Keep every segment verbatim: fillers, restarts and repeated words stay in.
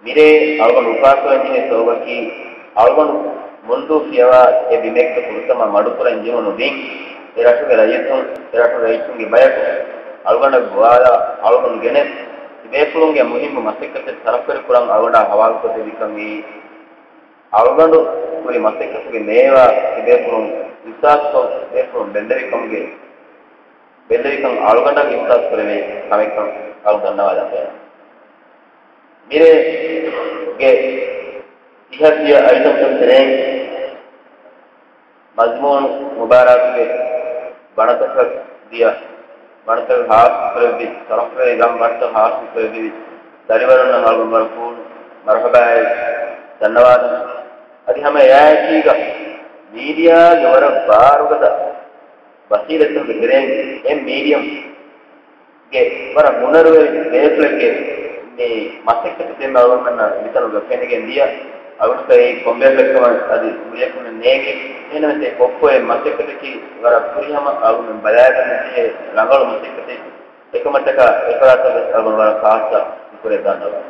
މިރޭ އަޅުގަނޑު އުފާކުރަންޖެހޭ ސަބަބަކީ، އަޅުގަނޑު މުންދޫ ފިޔަވާ އެ ބިމެއްގެ ފުރަތަމަ މަޑުކުރަން ޖެހުނު ބިން، އެ ރަށުގެ ރައްޔިތުން، އެ ރަށުގެ ރައްޔިތުންގެ ބަޔަކު އަޅުގަނޑަށް ގޮވާލާ، އަޅުގަނޑު ގެނެސް، ތިބޭފުޅުންގެ މުހިއްމު މަސައްކަތެއް ތަރައްޤީކުރަން އަޅުގަނޑާ ހަވާލުކޮށްދެއްވިކަން އެއީ، އަޅުގަނޑު ކުރި މަސައްކަތުގެ މޭވާ ތިބޭފުޅުން އިޙްސާސްކޮށް، ބޭފުޅުން ބެއްލެވިކަމުގެ ބެއްލެވިކަން އަޅުގަނޑަށް އިޙްސާސް ކުރެވޭ ކަމެއްކަން އަޅު ދަންނަވާލަން ބޭނުން. މިރޭގެ ތިހަ ތިޔަ އައިޓަމްތައް ތެރެއިން މަޒްމޫނު މުބާރާތުގެ ބަނޑުތަކަށް ދިޔަ، ބަނޑުތަކަށް ހާއްސަ ކުރެއްވި، ސަރަފްވެރި ގަން ބަނޑުތަކަށް ހާއްސަ ކުރެއްވި ދަރިވަރުންނަށް އަޅުގަނޑު ވަރަށް ފޫނު މަރުޙަބާއެއް ދަންނަވާލަން. އަދި ހަމަ އެއާއެކީގަ މީޑިއާގެ ވަރަށް ބާރުގަދަ ވަސީލަތުން ބެދެރޭން އެ މީޑިއަމްގެ ވަރަށް ހުނަރުވެރި ބޭފުޅެއްގެ މި މަސައްކަތު ދެންމެ އަޅުގަނޑަށް މިތަނުގަ ފެނިގެން ދިޔަ. އަޅުގަނޑަކަށް އެއީ ކޮންބޭފުޅެއްކަމަށް އަދި ކުރިޔަކުން ނޭނގެ. އެހެނަސް އެ ކޮށްފައި މަސައްކަތަކީ ވަރަށް ފުރިހަމަ އަޅުގަނޑު ބަލާގަންނަ ޖެހޭ ރަނގަޅު މަސައްކަތެއް. އެކަމަށްޓަކާ އެފަރާތަށް ވެސް އަޅުގަނޑު ވަރަށް ޚާއްޞަ ޝުކުރެއް ދަންނަވަން.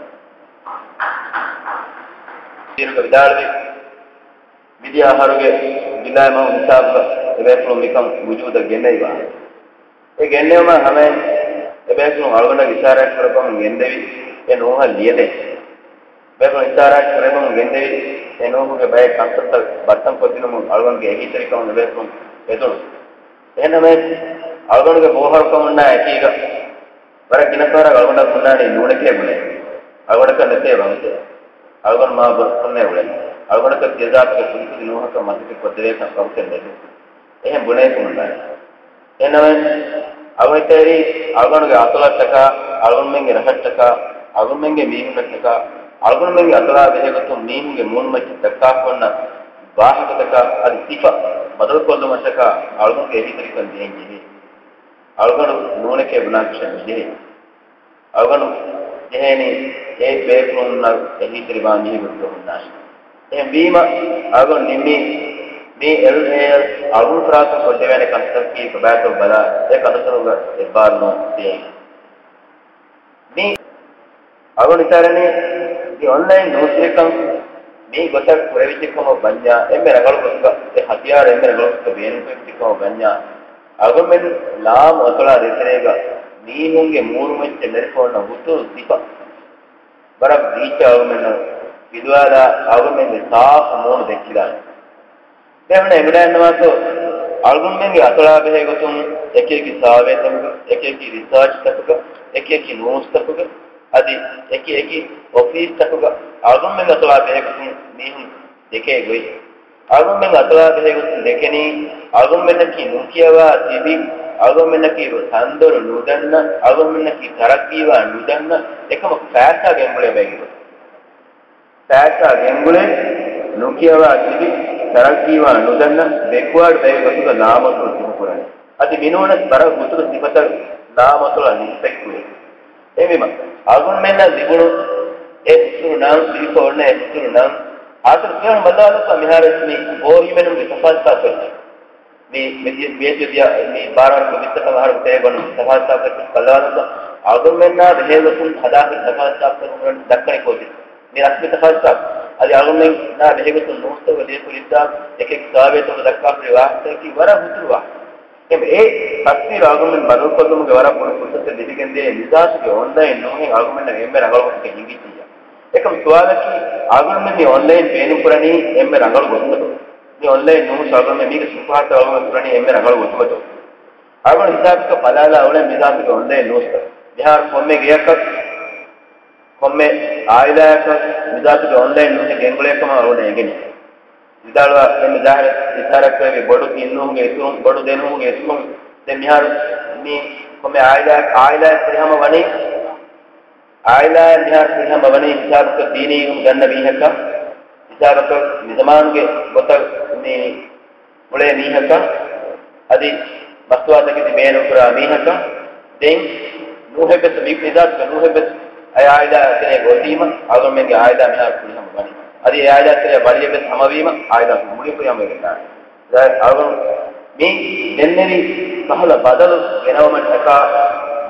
ތީރުގަ ވިދާޅުވި މިދިޔަ އަހަރުގެ ޖުލައި މަހު ހިސާބުގަ އެބޭފުޅުން މިކަން ވުޖޫދަށް ގެންނެވި ވާހަކަ. އެ ގެންނެވުމާ ހަމައިން އެބޭފުޅުން އަޅުގަނޑަށް އިޝާރާތް ކުރައްވަމުން ގެންދެވި އެ ނޫހަށް ލިޔެލޭ. އެބޭފުޅުން އިޝާރާތް ކުރެއްވަމުން ގެންދެވި އެ ނޫހުގެ ބައެއް ކަންތައްތައް ބައްޓަން ކޮށްދިނުމުން އަޅުގަނޑުގެ އެހީތެރިކަމުން އެބޭފުޅުން އެދުނު. އެހެންނަމަވެސް، އަޅުގަނޑުގެ ބޯހަރުކަމުންނާ އެކީގަ ވަރަށް ގިނަ ފަހަރަށް އަޅުގަނޑަށް ހުންނާނީ ނޫނެކޭ ބުނެ. އަޅުގަނޑަކަށް ނެތޭ ވަގުތެއް. އަޅުގަނޑު މާ ބޮޑު ފުންނޭ އުޅެނީ. އަޅުގަނޑަކަށް ތިޔަޒާތުގެ ކުދިކުދި ނޫހަކަށް މަސައްކަތް ކޮށްދެވޭކަން ވަގުތެއް ނެތް. އެހެން ބުނެވިފަ ހުންނާނެ. އެހެންނަމަވެސް، އަޅުގަނޑު ހިތަށް އެރީ އަޅުގަނޑުގެ އަތޮޅަށްޓަކާ، އަޅުގަނޑުމެންގެ ރަށަށްޓަކާ، އަޅުގަނޑުމެންގެ މީހުންނަށްޓަކާ، އަޅުގަނޑުމެންގެ އަތޮޅާ ބެހޭގޮތުން މީހުންގެ މޫނުމައްޗަށް ދައްކާފަ އޮންނަ ވާހަކަތަކާ އަދި ސިފަ ބަދަލުކޮށްލުމަށްޓަކާ އަޅުގަނޑުގެ އެހީތެރިކަން ޖެހެން ޖެހޭ. އަޅުގަނޑު ނޫނެކޭ ބުނާކަށެއް ނުޖެހޭ. އަޅުގަނޑު ޖެހޭނީ އެ ބޭފުޅުންނަށް އެހީތެރިވާން ޖެހި ގޮތުގަ ހުންނާށޭ. އެހެންވީމަ، އަޅުގަނޑު ނިންމީ މި އެލްއޭއެލް އަޅުގަނޑު ފަރާތުން ކޮށްދެވޭނެ ކަންތައްތަކަކީ ކޮބާތޯ ބަލާ، އެ ކަންތައްތަކުގަ އެއްބާރުލުން ދޭން. މި އަޅުގަނޑު ހިތަށް އަރަނީ މި އޮންލައިން ނޫސްވެރިކަން މި ގޮތަށް ކުރެވިއްޖެ ކަމަށް ވަންޏާ، އެންމެ ރަނގަޅު ގޮތުގަ އެ ހަތިޔާރު އެންމެ ރަނގަޅު ގޮތަށް ބޭނުންކުރެވިއްޖެ ކަމަށް ވަންޏާ، އަޅުގަނޑުމެން ލާމު އަތޮޅާ ދޭތެރޭގަ މީހުންގެ މޫނުމައްޗަށް ނެރެފަ އޮންނަ ހުތުރު ސިފަ ވަރަށް ބީއްޗަށް އަޅުގަނޑުމެންނަށް ވިދުވާލާ، އަޅުގަނޑުމެންގެ ސާފު މޫނު ދެއްކިލާނެ. ބޭފުޅުން އެނގިލަންވާތޯ، އަޅުގަނޑުމެންގެ އަތޮޅާ ބެހޭގޮތުން އެކިއެކި ސާވޭތަކުގަ، އެކިއެކި ރިސާޗްތަކުގަ، އެކިއެކި ނޫސްތަކުގަ، އަދި އެކިއެކި އޮފީސްތަކުގަ އަޅުގަނޑުމެންގެ އަތޮޅާ ބެހޭގޮތުން މީހުން ދެކޭ ގޮތް. އަޅުގަނޑުމެންގެ އަތޮޅާ ބެހޭގޮތުން ދެކެނީ، އަޅުގަނޑުމެންނަކީ ނުކިޔަވާ ތިބި، އަޅުގަނޑުމެންނަކީ ތަންދޮރު ނުދަންނަ، އަޅުގަނޑުމެންނަކީ ތަރައްގީވާ ނުދަންނަ، އެކަމަކު ފައިސާ ގެންގުޅޭ ބައެއްގެ ގޮތުން. ފައިސާ ގެންގުޅޭ، ނުކިޔަވާ ތިބި، ތަރައްގީވާ ނުދަންނަ، ބެކްވާޑް ބައެއް ގޮތުގަ ލާމަތޮޅު ތިބިކުރަނީ. އަދި މިނޫނަސް ވަރަށް ހުތުރު ސިފަތައް ލާމަތޮޅަށް ނިސްބަތްކުރޭ. އެހެންވީމަ، އަޅުގަނޑުމެންނަށް ލިބުނު އެ ހުތުރު ނަން، ލިބިފަ އޮންނަ އެ ހުތުރު ނަން، އާސަރު ސުވާލު ބައްލަވާލައްވާ މިހާރުވެސް މި ބޯ ހިމެނުމުގެ ތަފާތުތައް ކޮށްލަން. މި، މި ދިޔަ، މި ދިޔަ، މި ބާރަ ވަނަ ބިސްތަކަށް އަހަރު ތެރޭ ގޮނޑު ތަފާތުތައް ކޮށްލަން. އަޅުގަނޑުމެންނާ ބެހޭގޮތުން ހަދާފަ ތަފާތުތައް ކޮށްލަން ދައްކަނީ ކޯޗެއް؟ މި ރަސްމީ ތަފާތުތައް. އަދި އަޅުގަނޑުމެންނާ ބެހޭގޮތުން ނޫސްތަކުގަ ލިޔެފަ ހުރިތާ އެކެއް ސާވޭތަކުގަ ދައްކާފަ ހުރި ވާހަކަތަކަކީ ވަރަށް ހުތުރު ވާހަކަ. އެ ތަފްސީލު އަޅުގަނޑުމެން ބަދަލުކޮށްލުމުގެ ވަރަށް ބޮޑު ފުރުސަތެއް ލިބިގެންދޭ. މިޒާތުގެ އޮންލައިން ނޫހެއް އަޅުގަނޑުމެންނަށް އެންމެ ރަނގަޅު ގޮތަކަށް ހިނގިއްޖިއްޔާ. އެކަމް ސުވާލަކީ، އަޅުގަނޑުމެން މި އޮންލައިން ބޭނުންކުރަނީ އެންމެ ރަނގަޅު ގޮތުގަތޯ؟ މި އޮންލައިން ނޫސް އަޅުގަނޑުމެން މީގެ ސުފަހަތައް އަޅުގަނޑު ކުރަނީ އެންމެ ރަނގަޅު ގޮތުގަތޯ؟ އަޅުގަނޑު ހިސާބަކަށް ބަލާލާ އުޅޭ މިޒާތުގެ އޮންލައިން ނޫސްތައް. މިހާރު ކޮންމެ ގެޔަކަށް، ކޮންމެ އާއިލާއަކަށް މިޒާތުގެ އޮންލައިން ނޫހެއް ގެންގުޅޭ ކަމަށް އަޅުގަނޑަށް އެނގެނީ. ވިދާޅުވާ އެންމެ ޒާހިރަށް އިޝާރާތްކުރެއްވި ބޮޑު ތިން ނޫހުގެ އިތުރުން، ބޮޑު ދެ ނޫހުގެ އިތުރުން، ދެން މިހާރު މި ކޮންމެ އާއިލާ، އާއިލާއެއް ފުރިހަމަ ވަނީ، އާއިލާއެއް މިހާރު ފުރިހަމަ ވަނީ ހިސާބަކަށް ދީނީ އިލްމު ދަންނަ މީހަކަށް، ހިސާބަކަށް މި ޒަމާނުގެ ގޮތަށް މި އުޅޭ މީހަކަށް، އަދި މަސްތުވާތަކެތި ބޭނުންކުރާ މީހަކަށް، ދެން ނޫހެއްވެސް، މި މިޒާތުގެ ނޫހެއްވެސް އެ އާއިލާ ތެރޭ ގޮސްވީމަ، އަޅުގަނޑުމެންގެ އާއިލާ މިހާރު ފުރިހަމަ ވަނީ. އަދި އެ އާއިލާ ތެރޭ ވަޅިއެއްވެސް ހަމަވީމަ، އާއިލާ މުޅި ފުރިހަމަވެގެން ދާނެ. އަޅުގަނޑު މި ދެންނެވި ކަހަލަ ބަދަލު ގެނައުމަށްޓަކާ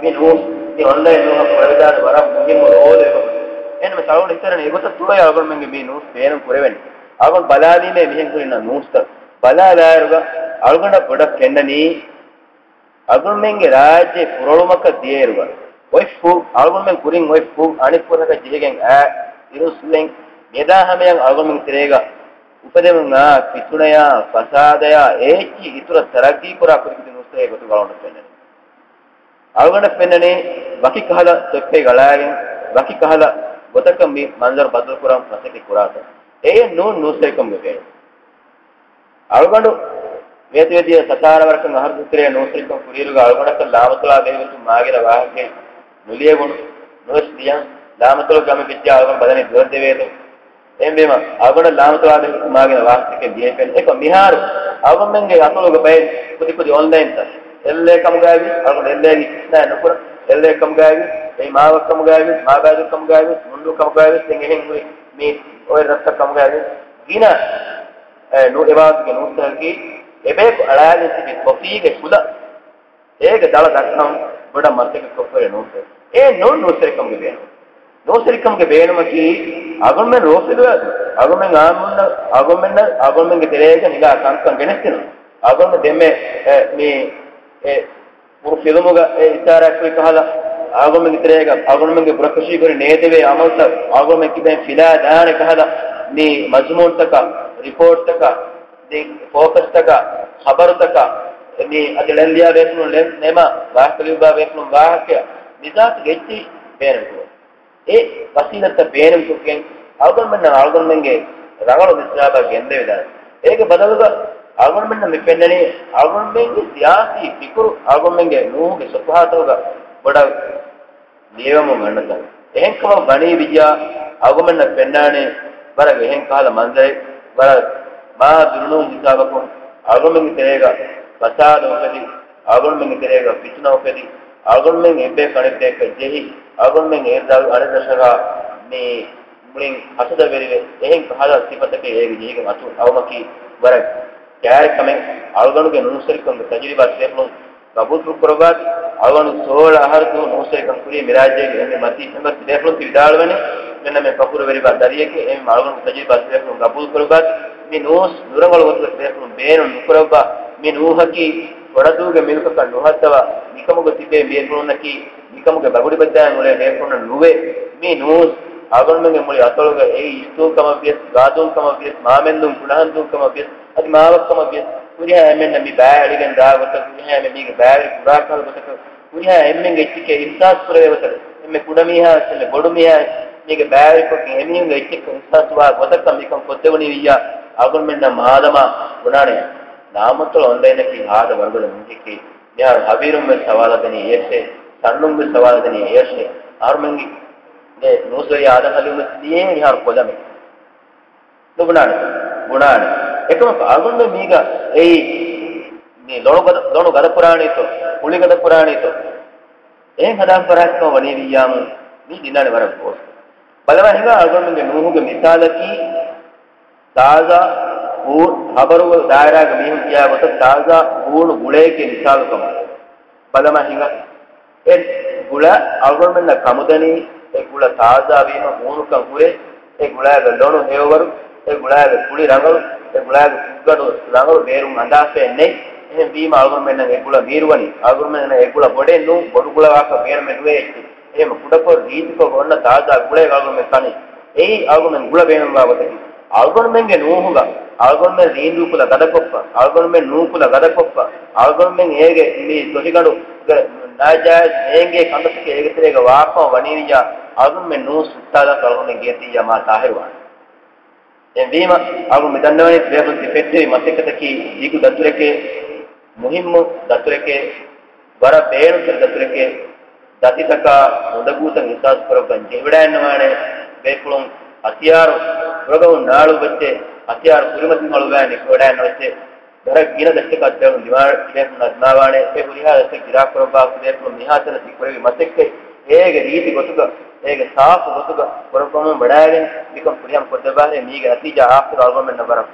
މި ނޫ، މި އޮންލައިން ނޫހަށް ކުރެވިދާނެ ވަރަށް މުހިއްމު ރޯލެއް. އެހެންވެ އަޅުގަނޑު ހިތަށް އަރަނީ އެގޮތަށް ތޯއޭ އަޅުގަނޑުމެންގެ މި ނޫސް ބޭނުން ކުރެވެނީ. އަޅުގަނޑު ބަލާލީމޭ މިހެން ހުރި ނޫސްތައް. ބަލާލާއިރުގަ އަޅުގަނޑަށް ބޮޑަށް ފެންނަނީ އަޅުގަނޑުމެންގެ ރާއްޖެ ފުރޮޅުމަކަށް ދިޔައިރުގަ އޮތް ފުށް، އަޅުގަނޑުމެން ކުރިން އޮތް ފުށް އަނެއް ފުށަކަށް ޖެހިގެން އާ އިރުއްސުލެން މިއަދާ ހަމަޔަށް އަޅުގަނޑުމެންގެ ތެރޭގަ އުފެދެމުން އާ ފިތުނަޔާ، ފަސާދަޔާ އޭއްޗި އިތުރަށް ތަރައްގީ ކުރާ ކުރިކުދި ނޫސްތަކެއް ގޮތުގަ އަޅުގަނޑަށް ފެންނަނީ. އަޅުގަނޑަށް ފެންނަނީ ވަކި ކަހަލަ ތޮއްޕެއް ގަޅާގެން، ވަކި ކަހަލަ ގޮތަކަށް މި މަންޒަރު ބަދަލު ކުރަން މަސައްކަތް ކުރާތަން. އެއީ ނޫން ނޫސްތަކެއް ކަމުގެ ބޭނުން. އަޅުގަނޑު މިއަދުވެދިޔަ ސަތާރަ ވަރަކަށް އަހަރު ދުތުރޭ ނޫސްތަކެއް ކުރިއިރުގަ އަޅުގަނޑަކަށް ލާމަތޮޅާ ބެހޭ ގޮތުން މާގިނަ ވާހަކައެއް ނުލިޔެވުނު، ނުވެސް ލިޔަން. ލާމަތޮޅުގެ ހަމަ ބިއްޖާ އަޅުގަނޑު ބަލަނީ ދުވަސް ދެވޭތޯ. އެހެންވީމަ، އަޅުގަނޑަށް ލާމަތޮޅާ ބެހޭ ގޮތުން މާގިނަ ވާހަކަތަކެއް ލިޔެފެން. އެކަމަކު މިހާރު އަޅުގަނޑުމެންގެ އަތޮޅުގަ ބައެއް ކުދި ކުދި އޮންލައިންތައް އެއްލެ ކަމުގައިވި، އަޅުގަނޑު އެއްލެއަށް އިސްތިސްނާއެއް ނުކުރަން، އެއްލެ ކަމުގައިވި، އެއީ މާވަށް ކަމުގައިވި، މާބައިދޫ ކަމުގައިވި، މުންޑޫ ކަމުގައިވި، ދެން އެހެން ހުރި މި އޮތް ރަށްތައް ކަމުގައިވި، ގިނަ އެ، ނު-، އެވާގެ ނޫސްތަކަކީ އެބަޔަކު އަޅާގެން ތިބި ކޮފީގެ ފުލަ އޭގެ ދަޅަ ދައްކަން ބޮޑަށް މަސައްކަތް ކޮށްފައި ނޫސްތައް. އެ ނޫން ނޫސްތެރިކަމުގެ ބޭނުން. ނޫސްތެރިކަމުގެ ބޭނުމަކީ އަޅުގަނޑުމެން ރޯފިލުވެ އަޅުގަނޑުމެން އާންމުންނަށް އަޅުގަނޑުމެންނަށް އަޅުގަނޑުމެންގެ ތެރޭގަ ހިނގާ ކަންކަން ގެނެސްދިނުން. އަޅުގަނޑު ދެންމެ އެ، މި އެ ބުރު ފިލުމުގަ އެ އިޝާރާތްކުރި ކަހަލަ، އަޅުގަނޑުމެންގެ ތެރޭގަ އަޅުގަނޑުމެންގެ ބުރަކަށީގެ ހުރި ނޭދެވޭ އަމަލުތައް އަޅުގަނޑުމެން ކިބައިން ފިލާ ދާނެ ކަހަލަ، މި މަޒުމޫންތަކަށް، ރިޕޯޓްތަކަށް، ދެން ފޯކަސްތަކަށް، ޚަބަރުތަކަށް، މި އަދި ޅެން ލިޔާ ބޭފުޅުން ޅެން ނެމާ، ވާހަކަ ލިޔުއްވާ ބޭފުޅުން ވާހަކަ، މިޒާތުގެ އެއްޗިހި ބޭނުންކުރުން. އެ ވަސީލަތްތައް ބޭނުންކޮށްގެން އަޅުގަނޑުމެންނަށް އަޅުގަނޑުމެންގެ ރަނގަޅު މިސްރާބަށް ގެންދެވިދާނެ. އޭގެ ބަދަލުގަ އަޅުގަނޑުމެންނަށް މި ފެންނަނީ އަޅުގަނޑުމެންގެ ސިޔާސީ ފިކުރު އަޅުގަނޑުމެންގެ ނޫހުގެ ސޮފުހާތަކުގަ ބޮޑަށް ލިޔެވަމުން އަންނަތަން. އެހެންކަމަށް ވަނީ ވިއްޔާ އަޅުގަނޑުމެންނަށް ފެންނާނެ ވަރަށް އެހެން ކަހަލަ މަންޒަރެއް، ވަރަށް މާ ދުރުނޫން ހިސާބަކުން އަޅުގަނޑުމެންގެ ތެރޭގަ ފަސާދަ އުފެދި، އަޅުގަނޑުމެންގެ ތެރޭގަ ފިތުނަ އުފެދި، އަޅުގަނޑުމެން އެއްބަޔަކު އަނެއްބަޔަކަށް ޖެހި، އަޅުގަނޑުމެން އެ ދަ-، އަނެއް ދަށަކާ މި މުޅިން ހަސަދަވެރިވެ، އެހެން ކަހަލަ ސިފަތަކެއް އޭގެ ޖެހިގެން އަތު އައުމަކީ ވަރަށް ކައިރި ކަމެއް. އަޅުގަނޑުގެ ނޫސްތެރިކަމުގެ ތަޖުރިބާ ތިބޭފުޅުން ގަބޫލު ކުރައްވާތި. އަޅުގަނޑު ސޯޅަ އަހަރު ދުވަހު ނޫސްތެރިކަން ކުރި މި ރާއްޖޭގެ އެންމެ މަތީ ފެންވަރު ތިބޭފުޅުން ތި ވިދާޅުވަނީ، މެންނަމެން ފަޚުރުވެރިވާ ދަރިއެކޭ. އެހެން އަޅުގަނޑުގެ ތަޖުރިބާ ތިބޭފުޅުން ގަބޫލު ކުރައްވާތި. މި ނޫސް ނުރަނގަޅު ގޮތުގަ ތިބޭފުޅުން ބޭނުން ނުކުރައްވާ. މި ނޫހަކީ ފޮނަދޫގެ މިލްކަކަށް ނުހައްދަވާ، މިކަމުގަ ތިބޭ ބޭފުޅުންނަކީ، މިކަމުގެ ބަގުޑި ބައްދާން އުޅޭ ބޭފުޅުންނަށް ނުވޭ. މި ނޫސް އަޅުގަނޑުމެންގެ މުޅި އަތޮޅުގަ އެއީ އިސްތޫން ކަމަށްވިޔަސް، ގާދޫން ކަމަށްވިޔަސް، މާމެންދޫން ކުޑަހަންދޫން ކަމަށްވިޔަސް، އަދި މާވަށް ކަމަށްވިޔަސް، ހުރިހާ އެންމެންނަށް މި ބައިވެރިގެން ދާ ގޮތަށް، ހުރިހާ އެންމެން މީގެ ބައިވެރި ކުރާ ކަހަލަ ގޮތަކަށް، ހުރިހާ އެންމެންގެ އެއްޗެކޭ އިހްސާސް ކުރެވޭ ގޮތަށް، އެންމެ ކުޑަމީހާ ވެސް އެންމެ ބޮޑުމީހާ ވެސް މީގެ ބައިވެރިކޮށްގެން އެމީހުންގެ އެއްޗެއްކަން އިހްސާސްވާ ގޮތަކަށް މިކަން ކޮށްދެވުނީ ވިއްޔާ، އަޅުގަނޑުމެންނަށް މާދަމާ ބުނާނެ. ލާމަތޮޅު އޮންލައިނަކީ ހާދަ ވަރުގަދަ މުހިއްކެއް. މިހާރު ހަވީރުން ވެސް ހަވާލާ ދެނީ އެއަށޭ، ސަންނުން ވެސް ހަވާލާ ދެނީ އެއަށޭ. އަހަރުމެންގެ ނޫސްވެރިޔާ އާދަމް ހަލީމް ވެސް ލިޔޭ މިހާރު ކޮލަމެއް. ނުބުނާނެ، ބުނާނެ. އެކަމަކު އަޅުގަނޑު މީގަ އެއީ މި ލޮނު ގަދަ، ލޮނު ގަދަ ކުރާނީތޯ، ކުޅި ގަދަ ކުރާނީތޯ، އެހެން ހަދާން ފަރާތްތަކަށް ވަނީ ވިއްޔާމު މީ ދިންނާނެ ވަރަށް ގޯސް. ބަލަމާ ހިނގާ އަޅުގަނޑުގެ ނޫހުގެ މިސާލަކީ ތާޒާ ހޫ-، ޚަބަރުގެ ދާއިރާގެ މީހުން ކިޔާ ގޮތަށް ތާޒާ ހޫނު ގުޅޭކޭ މިސާލު ކަމަށް. ބަލަމާ ހިނގާ. އެ ގުޅަ އަޅުގަނޑުމެންނަށް ކަމުދަނީ، އެ ގުޅަ ތާޒާވީމަ ހޫނުކަން ހުރޭ، އެ ގުޅާގެ ލޮނު ހެޔޮވަރު، އެ ގުޅާގެ ކުޅި ރަނގަޅު، އެ ގުޅާގެ ފުއްގަނޑު ރަނގަޅު ބޭރުން އަނދާފައެއް ނެތް. އެހެން ވީމަ އަޅުގަނޑުމެންނަށް އެ ގުޅަ މީރުވަނީ. އަޅުގަނޑުމެންނަށް އެ ގުޅަ ބޮޑެއް ނޫން، ބޮޑު ގުޅަ ވާކަށް ބޭނުމެއް ނުވޭ އެއްޗެއް. އެހެން ކުޑަކޮށް ރީތިކޮށް އޮންނަ ތާޒާ ގުޅައެއް އަޅުގަނޑުމެން ކަނީ. އެއީ އަޅުގަނޑުމެން ގުޅަ ބޭނުންވާ ގޮތަކީ. އަޅުގަނޑުމެންގެ ނޫހުގަ، އަޅުގަނޑުމެން ރީނދޫކުލަ ގަދަކޮށްފަ، އަޅުގަނޑުމެން ނޫކުލަ ގަދަކޮށްފަ، އަޅުގަނޑުމެން އޭގެ މި ދޮށިގަނޑުގެ ނާޖާއިޒް ނޭނގޭ ކަންތައްތަކެއް އޭގެ ތެރޭގަ ވާކަމަށް ވަނީވިއްޔާ، އަޅުގަނޑުމެން ނޫސް ހުއްޓާލާކަށް އަޅުގަނޑުމެން ގެންދިއްޔާ މާ ތާހިރުވާނެ. އެހެންވީމަ، އަޅުގަނޑު މި ދަންނަވަނީ ތިބޭފުޅުން ތި ފެއްޓެވި މަސައްކަތަކީ ދިގު ދަތުރެކޭ، މުހިއްމު ދަތުރެކޭ، ވަރަށް ބޭނުންތެރި ދަތުރެކޭ. ދަތިތަކާ އުނދަގޫތައް އިހްސާސް ކުރައްވަން ޖެހިވަޑައިގަންނަވާނެ. ބޭފުޅުން ހަތިޔާރު ފުރަގަހުން ނާޅުއްވައްޗޭ، ހަތިޔާރު ކުރިމަތިން އަޅުވާނެ ކުރިވަޑައިގަންނަވައްޗޭ. ވަރަށް ގިނަ ދަތިތަކަށް ދިމާ-، ތިބޭފުޅުންނަށް ދިމާވާނެ. އެ ހުރިހާ ދަތިތައް ގިރާކުރައްވާ ތިބޭފުޅުން މިހާތަނަށް ތި ކުރެއްވި މަސައްކަތް އޭގެ ރީތި ގޮތުގަ، އޭގެ ސާފު ގޮތުގަ ކުރައްވަމުން ވަޑައިގެން މިކަން ފުރިހަމަ ކޮށްދެއްވާހޭ. މީގެ ނަތީޖާ އާޚިރު އަޅުގަނޑުމެންނަށް ވަރަށް